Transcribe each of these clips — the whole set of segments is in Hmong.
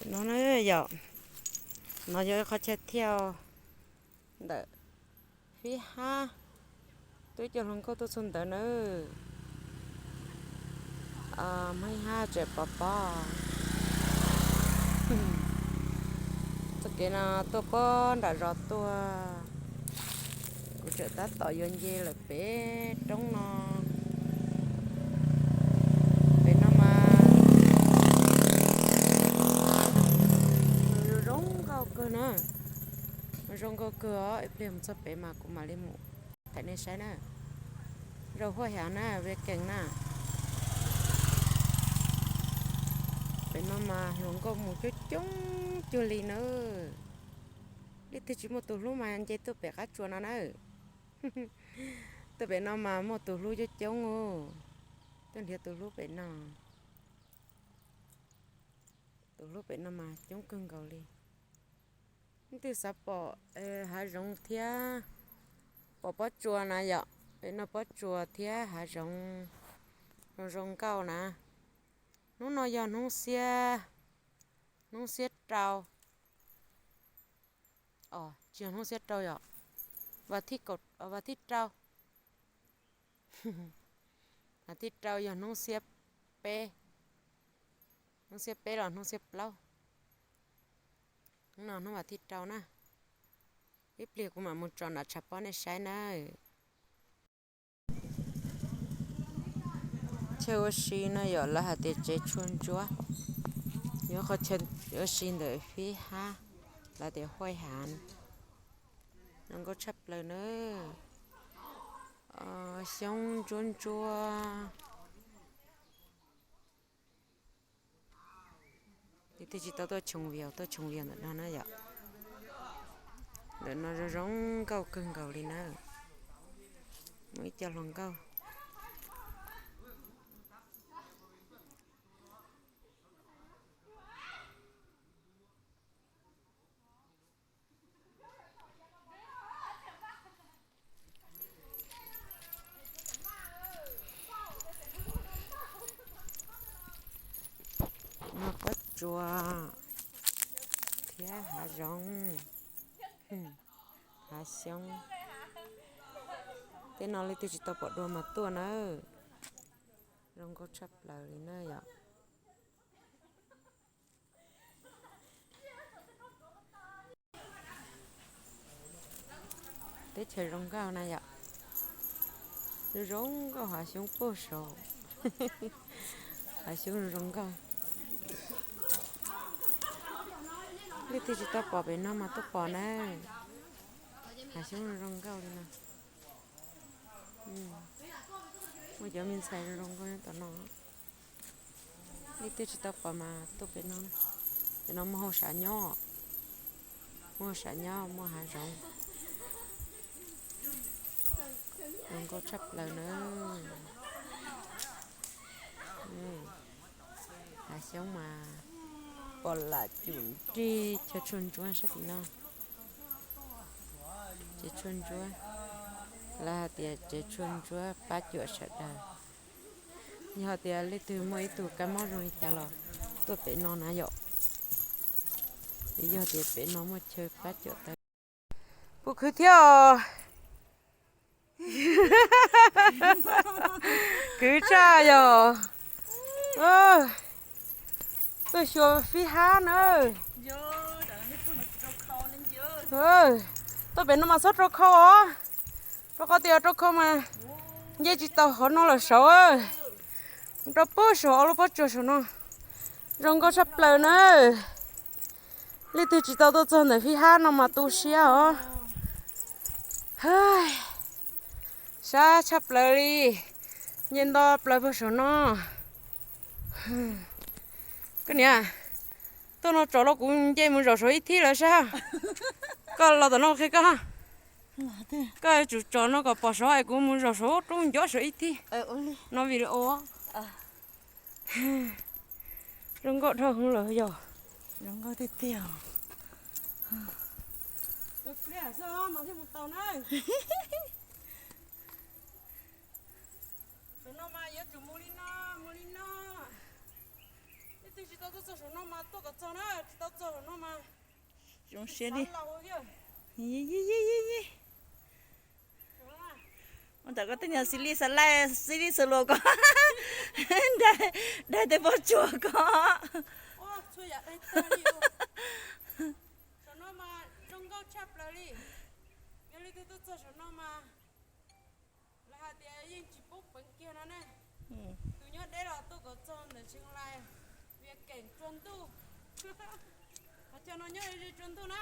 No na yom, no yog qhov chaw thiaj ntawm Fib Hab, twb coj hluas nkauj tuaj txog ntawd na. Hmab Hab tseem pov pob. Txoj kev no tuaj puag nram zos tuaj. Kuv tseem tab tom yuav nce lawm pem roob no. Pem no mas zoo zoo nkauj kawg na. Zoo nkauj kawg os, ib pliag mus txog pem mas kuv mam li mus thaij nej saib na. Rau huaj hav na, Vias Kees na. Pem no mas hluas nkauj mus coob coob cuag li na. Leej twg tsis muaj tus hlub mas nce tuaj pem qab tsuas no na. Tuaj pem no mas muaj tus hlub coob coob os. Tuaj nrhiav tus hlub pem no. Tus hlub pem no mas coob kawg nkaus li. Leej twg xav pom hav zoov thiab pom pob tsuas na yom, pem no pob tsuas thiab hav zoov zoo zoo nkauj na. Hnub no yog hnub xiab, hnub xiab rau. Os, tsis yog hnub xiab rau yom, vas thib kaum, vas thib rau. Vas thib rau yog hnub xiab peb, hnub xiab peb los hnub xiab plaub. Hnub no hnub vas thib rau na. Ib pliag kuv mam mus tso nram tshav pob nej saib na. Chaw ua si no yom, lawv hais tias tsev tshuaj ntsuab. Yog qhov chaw ua si ntawm Fib Hab, lawv tias huaj hav. Zoo nkauj tshaj plaws na. Xyoob ntsuab ntsuab. Leej twg tsis tau tuaj choom vias, tuaj choom vias ntawm no na yom. Ntawm no zoo zoo nkauj kawg nkaus li na. Muaj ib co hluas nkauj. No pob tsuas thiab hav zoov, hav xyoob. Tej no leej twg tsis tau pom dua mas tuaj na. Zoo nkauj tshaj plaws li na yom. Teb chaws zoo nkauj na yom. Zoo zoo nkauj, hav xyoob puag saud. Hav xyoob zoo zoo nkauj. Leej twg tsis tau pom pem no mas tuaj pom na. Hav xyoob zoo zoo nkauj li no. Muaj cov me ntxhais zoo zoo nkauj nyob tom no. Leej twg tsis tau pom mas tuaj pem no. Pem no muaj hauj sam nyob, muaj hauj sam nyob, muaj hav zoov. Zoo nkauj tshaj plaws na. Hav xyoob mas pom lam cum nrig chaw tshuaj ntsuab sab tim no. Tsev tshuaj ntsuab, lawv hais tias tsev tshuaj ntsuab pab cuam sawv daws. Yog tias leej twg muaj ib tug kab mob zoo li cas los tuaj pem no na yom. Yog tias pem no muaj chaw pab cuam tau. Puas khwv thiab os? Khwv tshaj yom. Tuaj xyuas Fib Hab na. Tuaj pem no mas txhob rau khau os. Rau qhov tias rau khau mas nce tsis tau qhov no lawm saud. Rau puag saum ob lub pob tsuas saum no. Zoo nkauj tshaj plaws na. Leej twg tsis tau tuaj txog ntawm Fib Hab no mas tu siab os. Sab tshaj plaws li. Nce nto plaws puag saum no. Koj niam, tuaj no tsom los kuv nce mus zaum saum ib thib lawm sab. Koj los tom no qhia koj. Koj yuav tsum tsom no kom pom saud es kuv mus zaum saud roob nco saum ib thib. No video. Zoo nkauj dhau hwv lawm yog. Zoo nkauj tiag tiag. Saum no mas yuav tsum mus li no, mus li no. Leej Tsis tau tuaj txog saum no mas tuaj kom txog na, tsis tau txog saum no mas. Zoo siab li. Ua ntawm koj tej niag xis lij xav laij xis lij xav luas ko, daig tej pob tsuas ko. Saum no mas zoo nkauj tshaj plaws li. Yog leej twg tuaj txog saum no mas lawv hais tias yeej tsis poob peev kiag no ne. Tus nyob deb los tuaj kom txog ntawm Tsheej Lais, Vias Keem, Tsua Ntuj. Qhov chaw no nyob ze Tsua Ntuj na.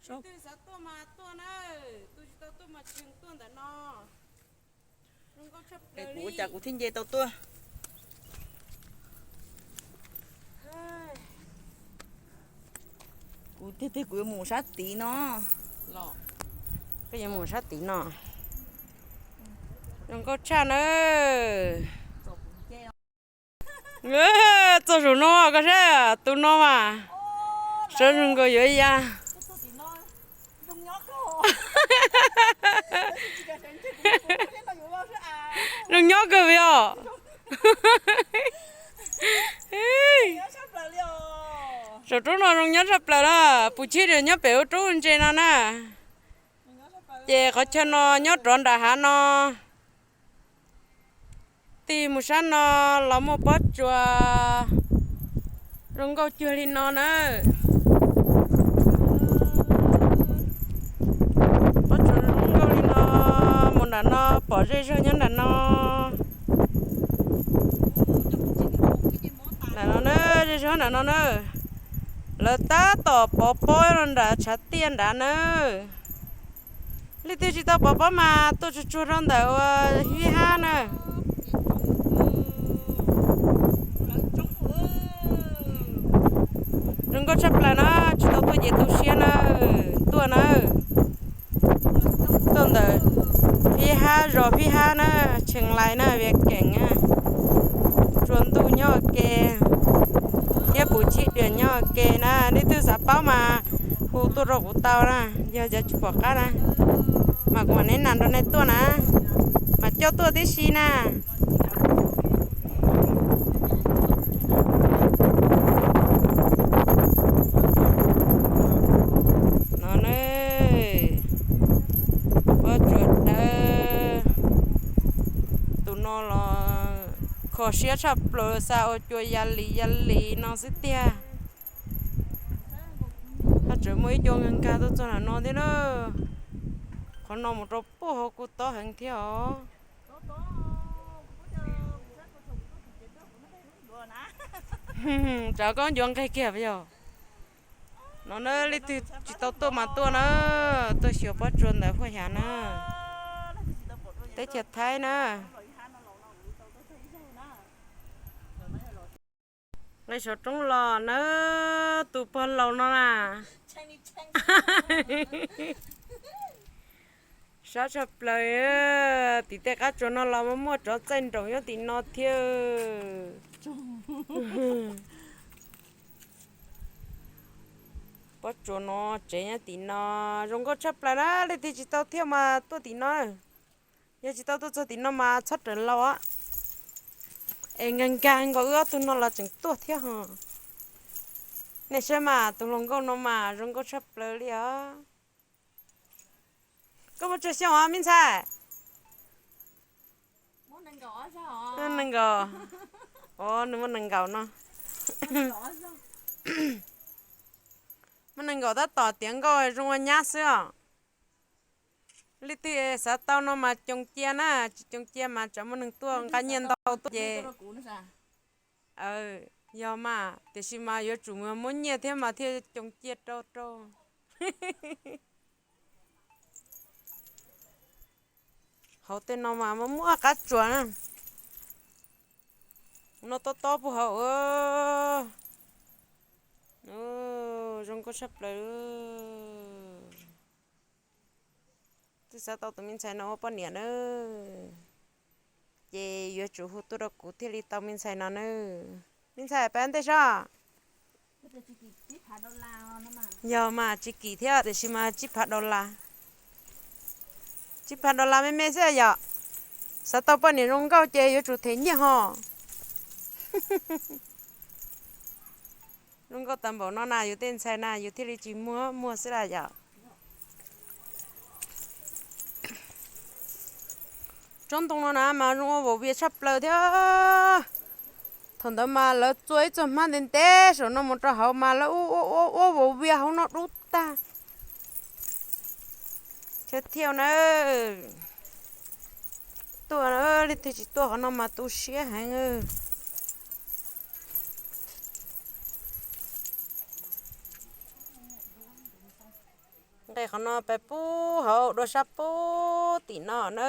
Leej twg xav tuaj mas tuaj na, tus tsis tau tuaj mas tseem tuaj ntawm no. Zoo nkauj tshaj plaws li. Kuv ua cas kuv thiaj nce tau tuaj. Kuv tiag tiag kuv yuav mus sab tid no. Koj yuav mus sab tid no. Zoo nkauj tshaj nawb. Txog saum no koj saib tus no mas, sawv zoo nkauj yuav ya. Zoo nyob kawg yom. Saum roob no zoo nyob tshaj plaws na, puas tsis tias nyob pem ub roob ntse no na. Ces qhov chaw no nyob rov nram hav no, tig mus sab no los muaj pob tsuas zoo nkauj cuag li no na. Pob tsuas zoo nkauj li no, mus nram no pom zej zog nyob nram no. Nram no na, zej zog nram no na. Lawv tab tom pov pob no nram tshav tiaj nrad na. Leej twg tsis tau pov pob mas tuaj tsuag tsuag rau ntawm ua fib hab na. Zoo nkauj tshaj plaws na, tsis tau tuaj ces tu siab na, tuaj na. Tuaj ntawm fib hab zos fib hab na, Tsheej Lais na, Vias Keem na, Tsua Ntuj nyob ua ke, thiab Puv Chij Diam nyob ua ke na. Leej twg xav paub mas hu tuaj rau kuv tau na, yog cov tsis pom qab na, mas kuv mam neb nas rau nej tuaj na, mas coj tuaj tib si na. No na, pob tsuas dawb, tus no los kho siab tshaj plaws, xa ua cua ya li ya li no xwb tiag. Haj tseem muaj ib cua nkag nkag tuaj txog nram no thiab na. Qhov no mus rau puag hauv kuj tob heev thiab os. Tsam koj ncuav nqeg kiag yog. No na, leej twg tsis tau tuaj mas tuaj na, tuaj xyuas pob tsuas ntawm Huaj Xyas na, teb chaws Thaib na. Nqe saum roob los na, tus pog laus no na. Sab tshaj plaws, tim tej qab tsuas no los muaj tsov txaij nroos nyob tim no thiab. Pob tsuas no tsev nyob tim no, zoo nkauj tshaj plaws na, leej twg tsis tau thiaj mas tuaj tim no. Yog tsis tau tuaj txog tim no mas txhob rawm laus. Es nkag nkag nkaus wb ob tug no los tseem tuaj thiab ho. Nej saib mas tus hluas nkauj no mas zoo nkauj tshaj plaws li os. Koj muaj tsawg xyoo os me ntxhais? Nees nkaum. Os, nws muaj nees nkaum no. Muaj nees nkaum tab tom tiav nkauj zoo ua nyab xwb os. Leej twg xav tau no mas coos cia na, tsis coos cia mas tsam muaj neeg tuaj nqa nyiaj ntau tuaj ces. Yog mas, tiam sis mas yuav tsum muab nyiaj thiab mas thiaj coos cia rau rau. Hauv tej no mas muaj muaj qab tsuas na. No tob tob puag hauv. Zoo nkauj tshaj plaws. Twb xav tau tus me ntxhais no ua poj niam na, ces yuav tsum hu tuaj rau kuv thiaj li tau me ntxhais no na. Me ntxhais pab ntej sob. Yog mas tsis kim thiab tiam sis mas tsib phav dollar. Tsib phav dollar me me xwb yom. Xav tau poj niam zoo nkauj ces yuav tsum them nyiaj ho. Zoo nkauj tag npaum no na yus tej ntxhais na yus thiaj li tsis muag, muag xwb las yom. Tsob ntoo no na mas zoo ua vaum vias tshaj plaws thiab. Thaum ntawd mas lawv txua ib txoj hmab ntev ntev saum no mus rau hauv mas lawv ua ua vaum vias hauv no dub tag. Thiab thiab na, tuaj na, leej twg tsis tuaj qhov no mas tu siab heev. Nqes qhov no pais pub hauv dua sab pub tim no na.